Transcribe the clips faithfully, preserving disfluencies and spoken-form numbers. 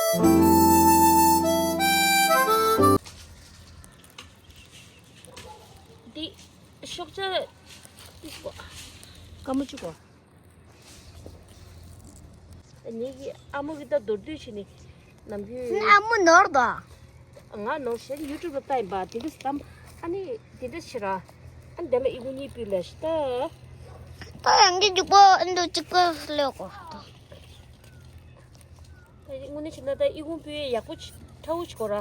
འདི་ཤོག་བྱ་ཏིས་གོ། ཀ་མོ་ཅིག་གོ། ངེད་ཀྱི་ཨ་མོ་གི་ད་མདོར་བསྡུས་བྱས་ནས་ནམ་རྒྱུན། ཨ་མོ་ནོར་དོ། ང་ནོར་ཞེས་ཡུ་ཊུབ་ལ་ལྟ་ཡིན་པ་དེ་འདྲ་བསམ། ཨ་ནི་དེ་འདྲ་བྱེད་ར། ཨ་ནི་དེ་ལ་ཨི་ཁུང་གཉིས་ཕུལ་ལ་ཤི་ད། ད་ཡང་གི་རྒྱུག་པོ་ཨ་ནི་གཅིག་པོ་ལེགས་གོ། ད་དངོས་གནས་བྱས་ན་ད་ཨི་ཁུང་ཕུལ་ཡག་པོ་ཅིག་ཁྲ་བོ་ཅིག་གོ་ར།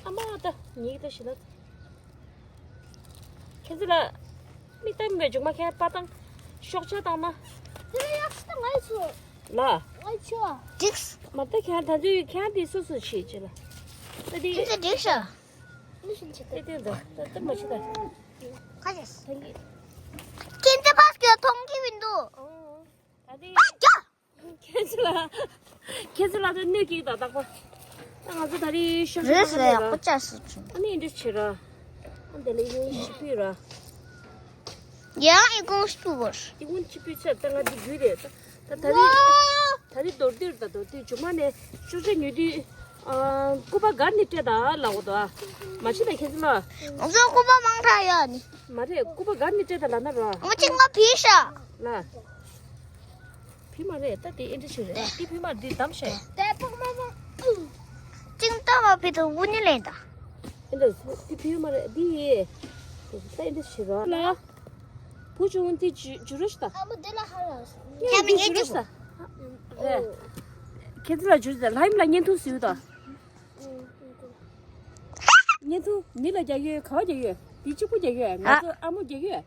ཨ་མ་ད་ངེད་ཀྱི་ད་བྱས་ན། ཁྱེད་ཚོ་ལ་མིག་ལྟ་མི་འཇུག་མ་ཁྱེད་པ་དང་ཤོག་ཆ་དང་ན། དེ་ལ་ཡག་ཤི་ད་ང་ཡི་ཚོ། ལ། ང་ཡི་ཚོ། འགྲིགས། མ་ལྟ་ཁྱེད་ད་ཚོའི་ཁྱེད་དེ་སོ་སོ་བྱེད་ཅི་ལ། ད་དེ། ཁྱེད་ཚོ་འགྲིགས་ཤག་མི་ཤིན་ཆེ་ད། དེ་དེ་ད་ད་ད་མ་ཤི་ད། ཁ་ཅེས། ད་གི། ཁྱེད་ཚོ་ཕ་སྐྱོ་མཐོང་གི་མི་འདུག་ཨོ། ད་དེ། ཨ་ཀྱ། ཁྱེད་ཚོ་ལ། ཁྱེད་ཚོ་ལ་ད་གནོད་སྐྱེལ་དང་རྟག་པ། ད་ང་ཚོ་ད་རེས་ཤོག་རེས་ཤོག་ལ་ཡག་པོ་བཅའ་སྲིད་བྱུང་། ཨ་ནི་འདི་བྱེད་ར། ཨ་འདི་ལ་ཡུན་ཞིག་ཕུད་ར། ཡང་ཨི་ཁུང་ཞིག་ཕུད་པར། ཨི་ཁུང་ཅིག་ཕུད་ཚར་ད་ང་འདི་རྒྱུད་རེད་ད། ད་ད་རེས། ད་རེས་མདོར་བསྡུས་ད་མདོར་བསྡུས་མཇུག་མ་ནས་ཤོག་ཆ་ཉོས་དུས། ཨ། སྐུད་པ་ག་ནས་སྤྲད་ད་ལབ་འོ་ད། མ་ཤི་ད་ཁྱེད་ཚོ་ལ། ང་ཚོ་སྐུད་པ་མང་དྲགས་ཡོད་ནི། མ་རེད་སྐུད་པ་ག་ནས་སྤྲད་ད་ལབ་ན་ར། ང་གཅིག་ང་ཕུད་ཤག་ལ། བུད་མ་རེད་ད་དེ་ཨེ་འདྲ་ཞིག་རེད་དེ་བུད་མ་འདི་བསྡམས་ཤག་དེ་ཕོག་མ་མ། ཅིང་ཏ་མ་བི་དུ་བུ་ནི་ལེན་ད། ཨེ་འདྲ་དེ་བུད་མ་རེད་འདི་ཡེ། ད་ཨེ་འདྲ་ཞིག་རེད་ལ། བུ་ཆུང་དེ་ཇུ་ཇུ་རུ་ཤི་ད། ཨ་མ་དེ་ལ་ཧ་ལ་སོང་། ཁྱེད་མི་ཉན་ཇུ་རུ་ཤི་ད། རེད། ཁྱེད་ཚོ་ལ་ཇུ་རུ་ཤི་ད་ལྷ་ཡིམ་ལ་བརྙན་ཐུང་བཟོས་ད། བརྙན་ཐུང་མི་ལ་རྒྱག་ཡོད་ག་བ་རྒྱག་ཡོད་འདི་གཅིག་པུ་རྒྱག་ཡོད་ང་ཚོ་ཨ་མོ་རྒྱག་ཡོད།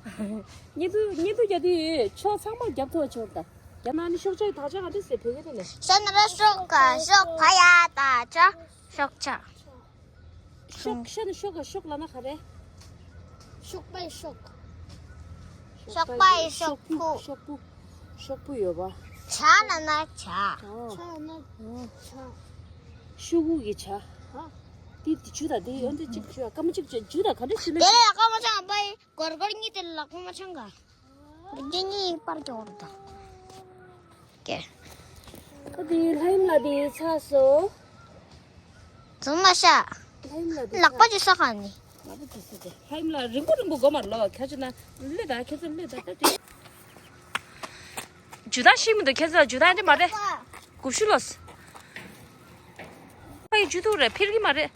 བརྙན་ཐུང་བརྙན་ཐུང་རྒྱག་དུས་ཕྱོགས་ཚང་མ་རྒྱབ་ཐུབ་པ་བྱུང་ད། རྒྱ་ནག་ནི་ཤོག་ཆའི་དག་ཆ་ག་འདྲ་ཟེར་བོད་སྐད་ཐོག་ནས། ཤ་ན་ར་ཤོག་ག་ཤོག་ག་ཡ་དག་ཆ་ཤོག་ཆ། ཤོག་ཤ་ན་ཤོག་ག་ཤོག་ལ་ན་ག་རེ། ཤོག་པའི་ཤོག་ཤོག་པའི་ཤོག་བུ། ཤོག་བུ། ཤོག་བུ་ཡོད་པ། ཇ་ན་ན་ཇ། ཇ་ན་ཇ། ཤུ་གུ་གི་ཇ། དེ་དེ་ཇུ་ད་དེ་ཡོན་ཏན་གཅིག་ཇུ་ཡ་སྐར་མ་གཅིག་ཇུ་ཇུ་ད་ག་འདྲ་ཞུ་ན། དེ་ལ་ཡ་སྐར་མ་ཆང་པའི་སྒོར་སྒོར་གཉིས་དེ་ལ་སྐར་མ་ཆང་ག་རྒྱ་གཉིས་པར་གྱི་འོར་ད། ཀྱེ། ཨ་དེ་ལྷ་ཡིམ་ལ་དེ་ཚ་སོ། ཙུམ་མ་ཤ། ལྷ་ཡིམ་ལ་དེ་ལག་པ་ཅི་ས་ག་ནི། ལག་པ་ཅི་ས་དེ་ལྷ་ཡིམ་ལ་རིང་པོ་རིང་པོ་གོ་མར་ལོ་ཁ་ཆུ་ན་ལེ་ད་ཁྱེད་ཚོ་ལེ་ད་ད་དེ། ཇུ་ད་ཤིག་མི་འདུག་ཁྱེད་ཚོ་ཇུ་ད་དེ་མ་རེད། དགུ་བཅུ་ལོས། ཕ་ཡི་ཇུ་ཐུག་རེད་འཕེར་གི་མ་རེད།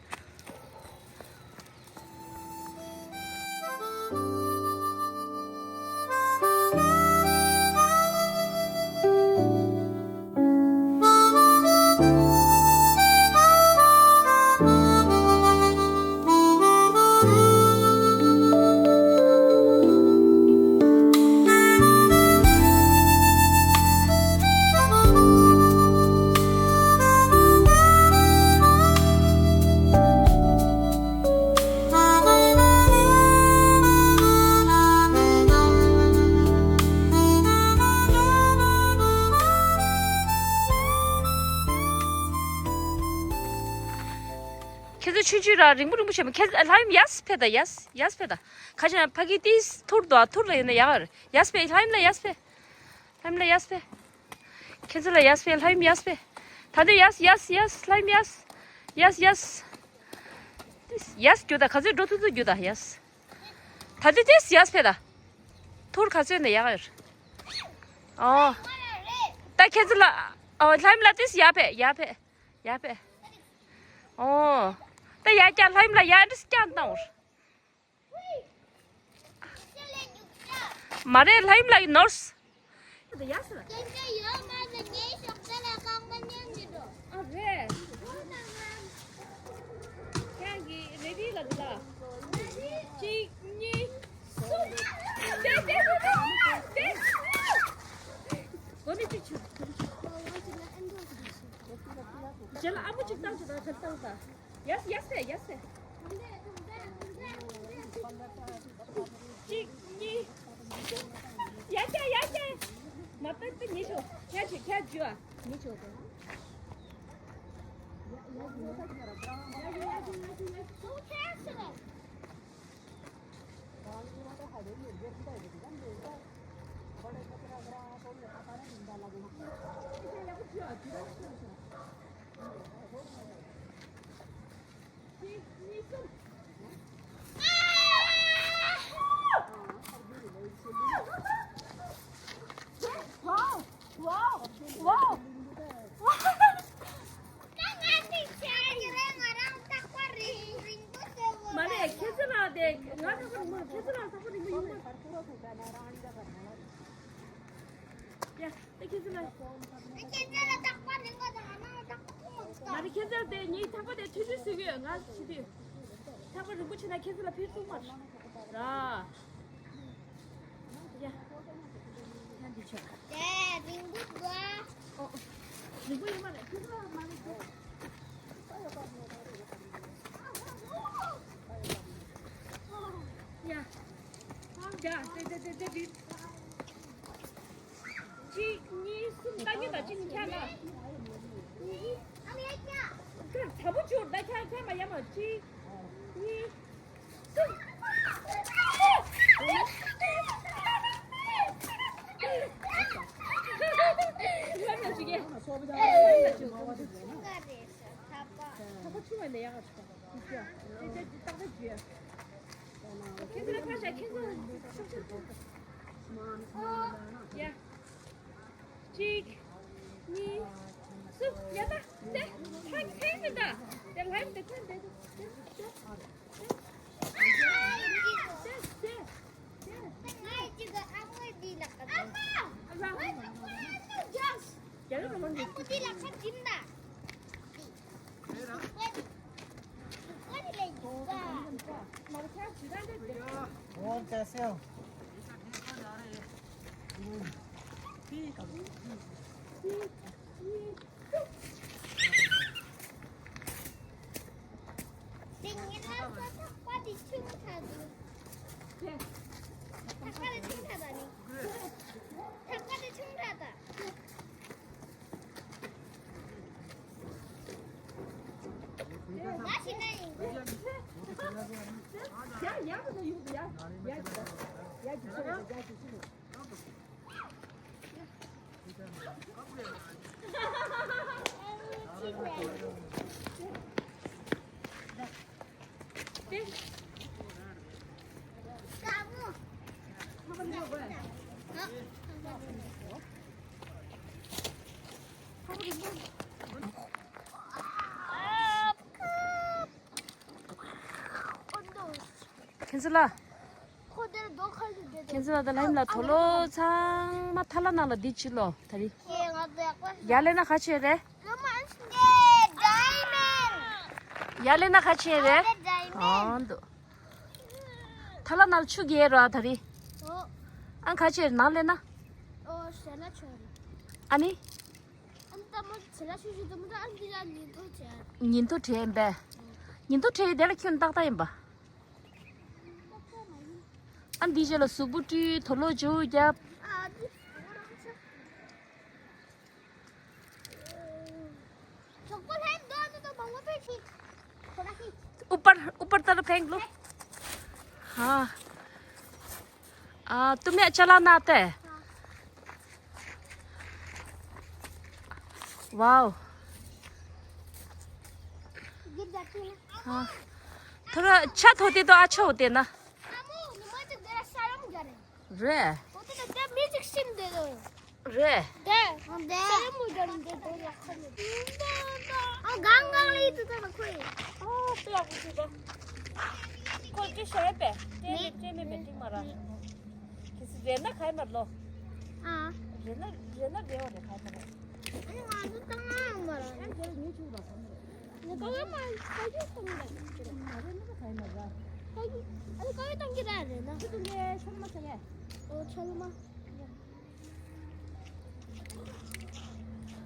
ཁྱེད་ཚོ་ཆུང་ཆུང་ར་རིང་པོ་རིང་པོ་བྱས་མ་ཁྱེད་ལྷ་ཡིམ་ཡས་ཕེ་ད་ཡས་ཡས་ཕེ་ད་ཁ་ཆེ་ན་ཕ་གི་ཏིས་ཐུར་དོ་ཐུར་ལ་ཡོད་ན་ཡག་རེད་ཡས་ཕེ་ལྷ་ཡིམ་ལ་ཡས་ཕེ། ལྷ་ཡིམ་ལ་ཡས་ཕེ། ཁྱེད་ཚོ་ལ་ཡས་ཕེ་ལྷ་ཡིམ་ཡས་ཕེ། ད་འདི་ཡས་ཡས་ཡས་ལྷ་ཡིམ་ཡས། ཡས་ཡས། ཡས་རྒྱུ་ད་ག་ཚོད་འགྲོ་ཐུབ་ཐུབ་རྒྱུ་ད་ཡས། ད་འདི་ཏིས་ཡས་ཕེ་ད། ཐུར་ག་ཚོད་ནས་ཡག་ཡོད། ཨོ། ད་ཁྱེད་ཚོ་ལ། ཨོ་ལྷ་ཡིམ་ལ་ཏིས་ཡས་ཕེ་ཡས་ཕེ། ཡས་ཕེ། ཨོ། ད་ཡས་ཀྱང་ལྷ་ཡིམ་ལ་ཡས་ཏིས་ཀྱང་བཏང་བར། མ་རེད་ལྷ་ཡིམ་ལགས་ཀྱི་ནོར། ཡ་ས། སྐད་ཆ་ཡོད་མ་རེད་ངའི་ཞོགས་ཇ་ལ་རྐང་པ་ཉན་མི་འགྲོ། ཨ་རེད། ཁྱེད་ཀྱི་རེ་ཌི་ལ་འདི་ལ། གཅིག་གཉིས། གསུམ། དེ་དེ་དེ་དེ། སྒོ་ནས་གཅིག་ཆུ། རྗེས་ལ་ཨ་མོ་གཅིག་བཏང་བྱས་ད་ག་བཏང་ད། ཡས་ཡས་ཟེར་ཡས་ཟེར། གཅིག་གཉིས། ཡ་ཀྱ་ཡ་ཀྱ། མ་པེ་པེ་ཉེ་ཆོ་ཡ་ཆེ་ཁྱ་ཇུ་ཨ་ཉེ་ཆོ་དེ། མ་རེད། ཁྱེད་ཚོ་ལ་དེ་ང་ཐག་པ་རིང་མོ། ཁྱེད་ཚོ་ལ་ཐག་པ་རིང་མོ་ཡིན་མ། ཡ། ཨེ། ཁྱེད་ཚོ་ལ། ཁྱེད་ཚོ་ལ་ཐག་པ་རིང་པོ་དང་ང་ལ་ཐག་པ་ཐུང་བ་ཟིག །མ་རེད། ཁྱེད་ཚོ་དེ་ངའི་ཐག་པ་དེ་ཐུང་ཐུང་བཟོ་གི་ཡོད། ང་ཞི་དུས་ཐག་པ་རིང་པོ་བྱས་ན་ཁྱེད་ཚོ་ལ་ཕན་ཐོགས་མ་རེད། ཡ། ཡ། ཡ་འདི་ཆོག་དེ་རིང་པོ་འདུག །ཨོ། རིང་པོ་ཡོད་མ་རེད། ཁྱེད་ཚོ་ལ་མ་རེད། ཡ། ཡ། དེ་དེ་དེ་དེ་དེ། གཅིག་གཉིས་གསུམ། ལྟ་ཉན་དང་གཅིག་ནི་ཁྱེར་ལ། ཨ་མ་ཡ་ཁྱེར། ཁྱེར་དྲག་པོ་བྱོས། ད་ཁྱེར་ཁྱེར་མ་ཡ་མ། གཅིག་གཉིས་གསུམ། ཁྱེར་མ་བྱེད་ཀྱི། ཁྱེར་མ་བྱེད་ཀྱི། ཐག་པ་ཆུང་བ་ནས་ཡག་ག་ཆུང་བ། ཁྱེད་ཚོ་ལ་ཕར་བཞག །ཁྱེད་ཚོ་ཤུགས་ཆེ་ཐུབ། ཡ། གཅིག་གཉིས། གསུམ། ཡ། ད་དེ་ཁ་ཁེངས་མི་ད། དེ་ལྷན་དེ་ཁོན་དེ་དེ་དེ་དེ་དེ་དེ། ཨ་མ། ཨ་མ། ཨ་མ། ཨ་མ། ཨ་མ། और कैसे हो? ཁྱེད་ཚོ་ལ། ཁྱེད་ཚོ་ལ་ད་ལྷམ་ལ་དོ་ལོ་ཚང་མ་ཐ་ལ་ནང་ལ་འདི་ཅི་ལོ་ད་རི། ཡ་ལེ་ན་ཁ་ཆེ་རེད། ཡ་ལེ་ན་ཁ་ཆེ་རེད། ཨང་འདུག་ཐ་ལ་ནང་ཆུ་རྒྱས་ར་ད་རི། ཨང་ཁ་ཆེ་རེད་ནང་ལེ་ན། ཨ་ནི། ཉིན་ཐོ་བྲིས་ཡིན་པས། ཉིན་ཐོ་བྲིས་དེ་ལ་ཁྱོད་ཏག་ཏག་ཡིན་པ། ཨ་འདི་རྗེས་ལ་གཟུགས་པོ་བཀྲུས། དོ་ལོ་ཇོ་བོ་རྒྱབ། ऊपर ऊपर तरफ फेंक लो। हाँ। आ, तुम्हें अच्छा लगा ना आता है? वाओ। हाँ। थोड़ा छत होते तो अच्छा होते ना। रे। रे།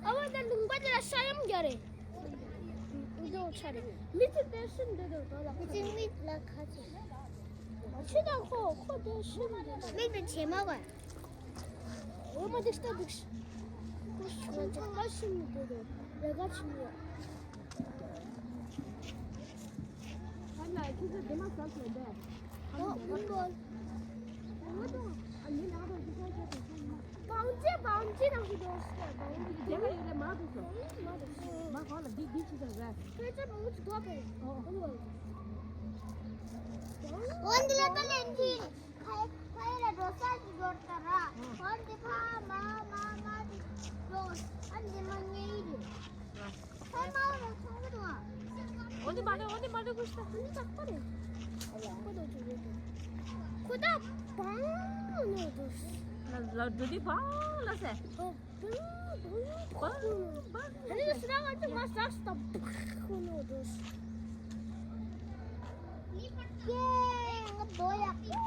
ཨ་བ་ད་ལུང་པ་དེ་ལ་ས་ཡོམ་རྒྱག་རེད། འདི་འདྲ་ཆ་རེད། མི་ཚོ་དེར་སུ་འདི་འདྲ་དོ་ལ་ཁ་ཅིག་མི་ལ་ཁ་ཅིག་ཆུ་དང་ཁོ་ཁོ་དེར་སུ་འདི་འདྲ་མི་དེ་ཆེ་མ་བ། འོ་མ་དེ་ལྟ་འདུག་ཁོ་ཁོ་ཚང་མ་ཤི་མི་འདུག་རེ་ག་ཆི་མི་ཡོད། ཨོ་ཨུན་པོལ། བང་ཅི་བང་ཅི་ནང་གི་འགྲོ་ཤི་བང་ཅི། དེ་མ་ཡོད་རེད། མ་འདུག་སོ། མ་འདུག་སོ། མ་གང་ལ་འདི་འདི་ཅི་ཟེར་རེད། ཁྱོད་ཚོ་བང་ཅི་འགྲོ་པས། ཨོ། ཨོ། འོན་ཏེ་ལ་ད་ལན་ཅི། ཁ་ཁ་ཡ་ལ་འགྲོ་ས་ཅི་འགྲོ་ད་ར། འོན་ཏེ་ཕ་མ་མ་མ་དེ་འགྲོ། ཨ་འདི་མ་ཉེ་ཡི་རེད། འོ་དེ་མ་རེད། འོ་དེ་མ་རེད། ཁུ་ཤ་ཁུ་ནི་ཆགས་པ་རེད། ཁོ་ད་ཁོ་ད་བང་ནོ་དུས། ལ་ལ་འགྲོ་དུས་བང་ལ་ཟེར། ཨོ་བང་བང་བང་བང་། ཨ་ནི་སྲ་ང་ཅི་མ་ཟ་སྟབས་ཁོ་ནོ་དུས། ཡེ་ང་དོ་ཡག་པོ་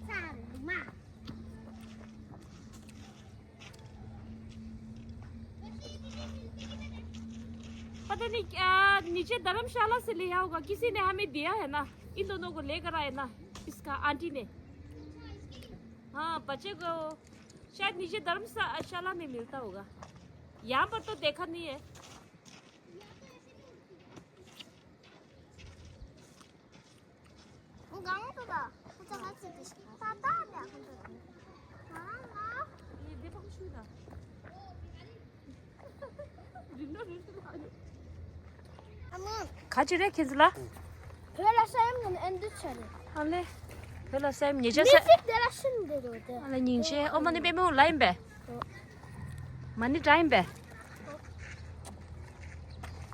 ཚར་མ། पता नहीं क्या, नीचे धर्मशाला से ले आओगा, किसी ने हमें दिया है ना, इन दोनों को लेकर आए ना, इसका आंटी ने। हाँ, बच्चे को शायद नीचे धर्मशाला में मिलता होगा, यहाँ पर तो देखा नहीं है। ག་ཅི་རེད་ཁྱེད་ཚོ་ལ། བོད་ལ་ས་ཡོམ་ནི་ཨེ་འདི་ཆ་རེད། ཨ་ལེ། བོད་ལ་ས་ཡོམ་ཉེ་ཆར་ས། མི་ཚིག་དེ་ལ་ཤིན་ཏུ་རོ་དེ། ཨ་ལེ་སྙིང་རྗེ། ཨོ་མ་ནི་པེ་མོ་ལ་ཡིན་པས། མ་ཎི་བྲ་ཡིན་པས།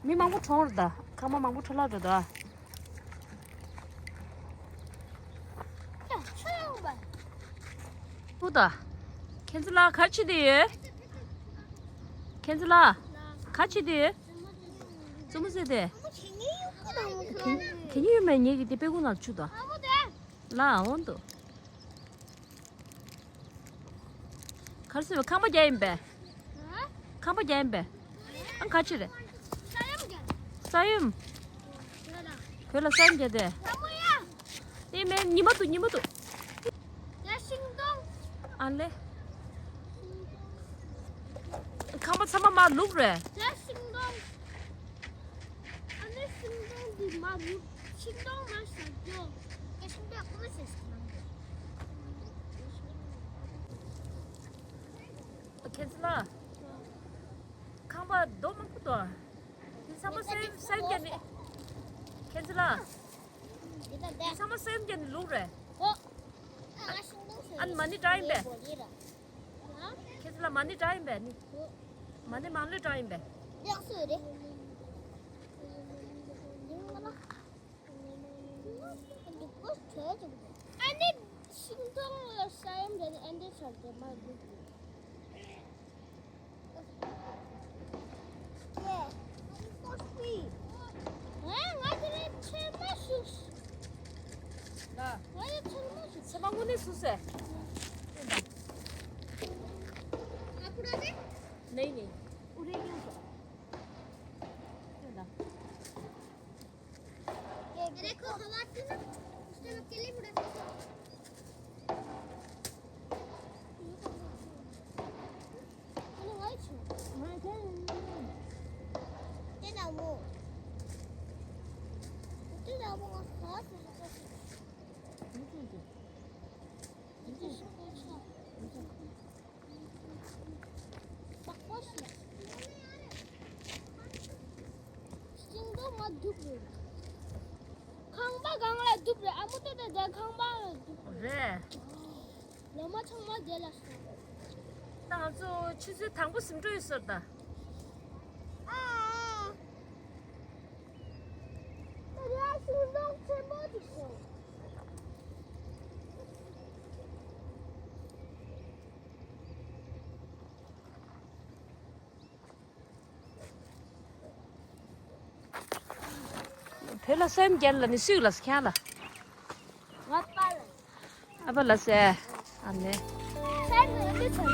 མི་མང་པོ་གྲོངས་རེད་ད། ཁང་པ་མང་པོ་འཕྲོ་བརླག་འགྲོ་ད། ཡ་ཆོས་ཡོང་པ། ཨུ་ད། ཁྱེད་ཚོ་ལ་ག་ཅི་དེ་ཡོད། ཁྱེད་ཚོ་ལ་ག་ཅི་དེ་ཡོད། བཙུན་མོ་ཟེར་དེ། དེ་ཉིད་ཡོད་མེད་ངེད་ཀྱི་དེ་དཔེ་ཀུན་ལ་ཆུ་ད། ལ་འོང་དུ། གར་སོང་བའི་ཁང་པ་རྒྱག་ཡིན་པས། ཁང་པ་རྒྱག་ཡིན་པས། ཨང་ག་ཅི་རེད། ས་ཡོམ། བོད་ལ་ས་ཡོམ་རྒྱག་དེ། དེ་མེད་ཉི་མ་འདུག་ཉི་མ་འདུག་ཨ་ལེ། ཁང་པ་ཚང་མ་མར་བླུགས་རེད། ཨ་ནི་ཤིང་སྡོང་འདི་མ་རུབ། ཤིང་སྡོང་མ་ཟ་རྒྱུ། ཀྱེ་ཤིང་སྡོང་ཀུ་མི་ཟེར་ཟེར་ནམ་རྒྱུ། ཁྱེད་ཚོ་ལ། ཁང་པ་རྡོ་མང་པོ་འདུག་དེ་ཚང་མ་སེམས་སེམས་རྒྱ་ནི། ཁྱེད་ཚོ་ལ། དེ་ཚང་མ་སེམས་རྒྱ་ནི་ལུག་རེད། ཨ་ནི་མ་ཎི་བྲ་ཡིན་པས། ཁྱེད་ཚོ་ལ་མ་ཎི་བྲ་ཡིན་པས་ནི། མ་ཎི་མང་ལོས་བྲ་ཡིན་པས། ཡག་སོ་རེད། འདི་ང་ལ། འདི་ཀོ་ཁྲོད་ཅིག་འདུག་ཨ་ནི་ཤིང་སྡོང་ལ་ས་ཡོམ་དེ་ནི་ཨེ་འདྲའི་ཆར་དེ་མ་འདུག་ང་དེ་ནས་ཚེར་མ་ཞིག་ང་ཡི་ཚེར་མ་ཞིག་ཚེར་མ་དངོས་གནས་སུ་ཟེར། नहीं नहीं। उरे क्यों सो? देखो, हवा आती ना, उस टाइम अकेले उड़ा सकते हैं। ཤིང་སྡོང་མ་རྡུབ་རེད། ཁང་པ་སྒང་ལ་རྡུབ་རེད། ཨ་མོ་ཏོ་ཏོ་དེ་ཁང་པ་ལ་རྡུབ་རེད། རེད། ལོ་མ་ཚང་མ་དེ་ལ་སོང་། ད་ང་ཚོ་ཆུ་ཚོད་དང་པོ་ཟིན་འགྲོ་ཡོད་ཟེར་ད། ཨ། ད་ལ་ཤིང་སྡོང་ཆེན་པོ་ཅིག་བྱུང་། བོད་ལ་སེམས་རྒྱལ་ལ་ནི་སུས་ལ་ཁྱང་ལ། ང་པ་ལ། ཨ་ཕ་ལ་སེ། ཨ་ནེ། སེམས་རྒྱལ་ལ་ནི་ཚོ།